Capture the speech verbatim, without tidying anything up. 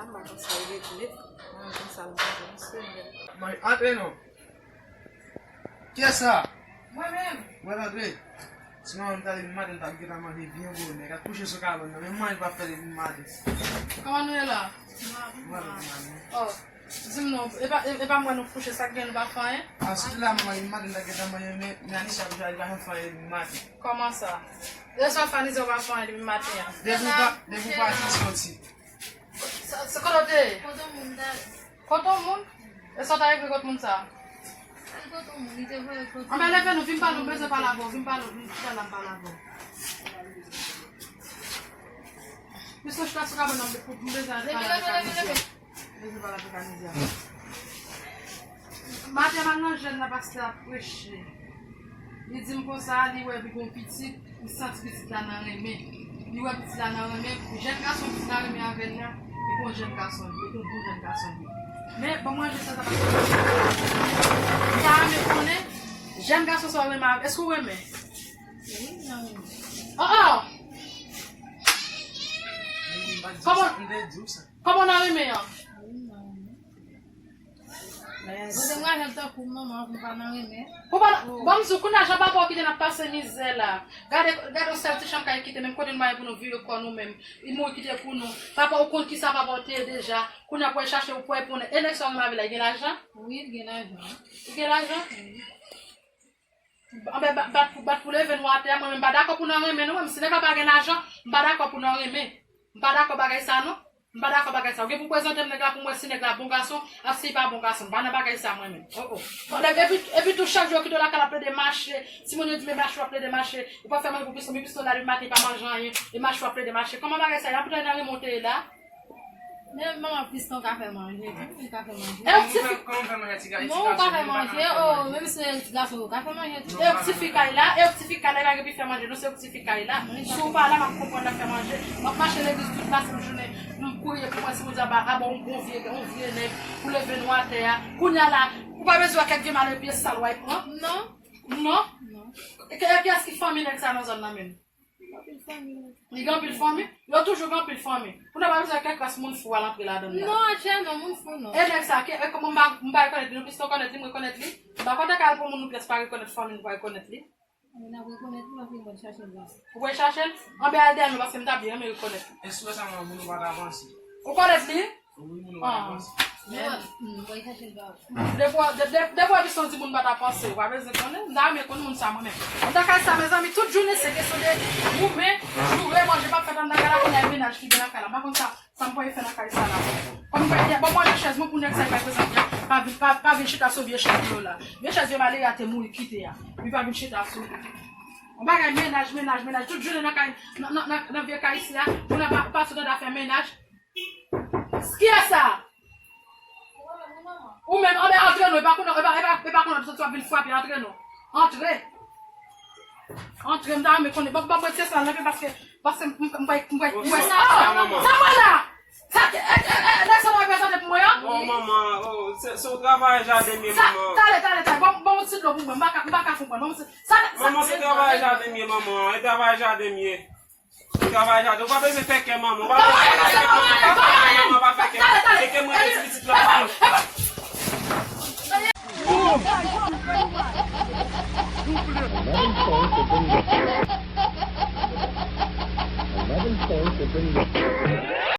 M pa konn sa l regle. Mwen konn sa l regle, Senyè. Mwen antre non. Kiyès sa? Mwen menm. Mwen antre. Si manman m ta vin maten, m t ap gentan manje byen bonè. Gad kouche sou kabann nan, men manje pa fè depi maten. Kòman nou ye la? Mwen antre, mwen. Oh. Di m non, e pa, e, e pa mwen nou kouche, sa k gen nou pa fè anyen? A, si te la manman li maten, ta gentan manje, men, men Anisha, li pa janm fè anyen li maten. Kòman sa? E sa Fanny di w pa fè anyen li maten an? Depi w pa, depi w pati soti. Sa, sa kote w te ye? Kote w moun ta ye? Kote w moun? E sa w ta ekri kot moun sa? Al kote w moun, li te voye kote. Anben leve nou, vin pale, m bezwen pale avè w, vin pale, vin chita la, m pale avè w. Misye chita sou kabann nan, m bezwen pale avè w. Leve, leve, leve, leve. Leve pa la pou kanizya. Maten m al nan jèn nan, pastè ap preche. Li di m konsa, li wè li gon pitit, li santi pitit la nan renmen. Li wè pitit la nan renmen, jèn gason pitit la renmen avè l la, li gon jèn gason li, li gon bon jèn gason li. Men, ban m ranje sa, sa pa. M ta renmen konnen, jèn gason sa w renmen avè, èske w renmen? Wi, m nan renmen. Oh, oh! Kòman? Kòman w nan renmen an? Mwen te mwen jwenn tankou manman, mwen pa nan renmen. Ou pa, bon, m di w, kounye a, jan papa w kite n ap pase mizè la. Gade, gade yon sèl ti chanm kay kite, menm kote nou bay pou nou viv kò nou menm. Li mouri kite pou nou. Papa w konn kisa papa w te ye deja. Kounye a pou w al chache, pou w al pran. E nèg sa w renmen avè l la, li gen lajan? Wi, li gen lajan. Li gen lajan? Wi. Anben, bat, bat pou, bat pou leve nou atè a, mwen menm m pa dakò pou nan renmen non, menm si nèg la pa gen lajan, m pa dakò pou nan renmen. M pa dakò bagay sa non. M pa dakò bagay sa. Ou gen pou prezante m nèg la pou m wè si nèg la bon gason, ap si li pa bon gason. M pa nan bagay sa mwen menm. Oh, oh. Bon, epi, epi tou chak jou yo kite w lakay la ap plede mache. Timoun yo di men mache w ap plede mache. Ou pa fè manje pou piston, men piston la depi maten li pa manje anyen. E mache w ap plede mache. Kòman bagay sa ye? Apre nan remonte la. Men manman piston ka fè manje tou, li ka fè manje. E yon ti fi. Kòman fè manje ti gason? Non, ou ka fè manje, oh, menm si se ti gason, ou ka fè manje tou. E yon ti fi kay la, e yon ti fi kay la, li pa gen pou fè manje, non, se yon ti fi kay la. Si w pa la, m ap konprann l ap fè manje. M ap mache legliz tout lasenn jounen, m kouri pou mwen, si Bondye aba, aba yon bon vye, yon vye nèg, pou leve nou atè a. Kounye a la, ou pa bezwen wè kèk gen mal epye sal w al pran. Non. Non? Non. E kiyès ki fanmi nèg sa nan zòn nan menm? Li gen anpil fanmi. Li gen anpil fanmi? Yo toujou gen anpil fanmi. Pou nou pa bezwen kèk ras moun fou al antre ladan l la. Non, atchè non, moun fou non. E nèg sa, ke, e kòman m pa, m pa rekonèt li, nou plis nou konèt li, m rekonèt li. M pa konn ta ka al pou moun nou pyès pa rekonèt fanmi, nou pa rekonèt li. N ap rekonèt li, paske mwen chache l la. Ou pral chache l? Anben al dèyè nou, paske m ta byen renmen rekonèt li. Espre sa moun nou pa ta panse. Ou konèt li? Wi, moun yo pa panse. Men, hmm, mwen chache l ba ou. Depi w, de, de, depi w ap soti moun pa ta panse, ou pa bezwen konnen. M ta renmen konn moun sa mwen menm. Anndan kay sa, mezanmi, tout jounen se kesyon de goumen, joure, manje p ap fèt anndan kay la, kounye a e mennaj ki gen nan kay la. M pa konn sa, sa m pral fè nan kay sa la. Kòm m pa gen, bon, manje chèz mwen pou nèg sa, li pa prezante, pa vin, pa, pa vin chita sou vye chèz yo la. Vye chèz yo malere a te mouri kite a. Li pa vin chita sou li. Yon bagay mennaj, mennaj, mennaj. Tout jounen nan kay, nan, nan, nan, nan vye kay isi a, moun nan pa, pa sot anndan fè mennaj. Kiyès sa? Ou menm, anben antre non, e pa konnen, e pa, e pa, e pa konnen soti w ap vin frape, antre non. Antre. Antre, m ta renmen konnen. Bon, bon, bon, se sa, nan, paske, paske m, m, m, m, m, m, sa mwen la. Sa, e, e, e, e, nèg sa w reprezante pou mwen an? Oh, manman, oh, se, se yon travay jaden m ye, manman. Talè, talè, talè, bon, bon, yon ti dlo pou mwen, m pa ka, m pa ka konprann. Bon, se, sa, sa, manman, se travay jaden m ye, manman, e travay jaden m ye. Travay jaden, ou pa bezwen fè kè manman, ou pa bezwen fè kè manman, pa fè kè manman, pa fè kè. Mete mwen ti pitit la pou mwen. Another story to bring you. Another story to bring you.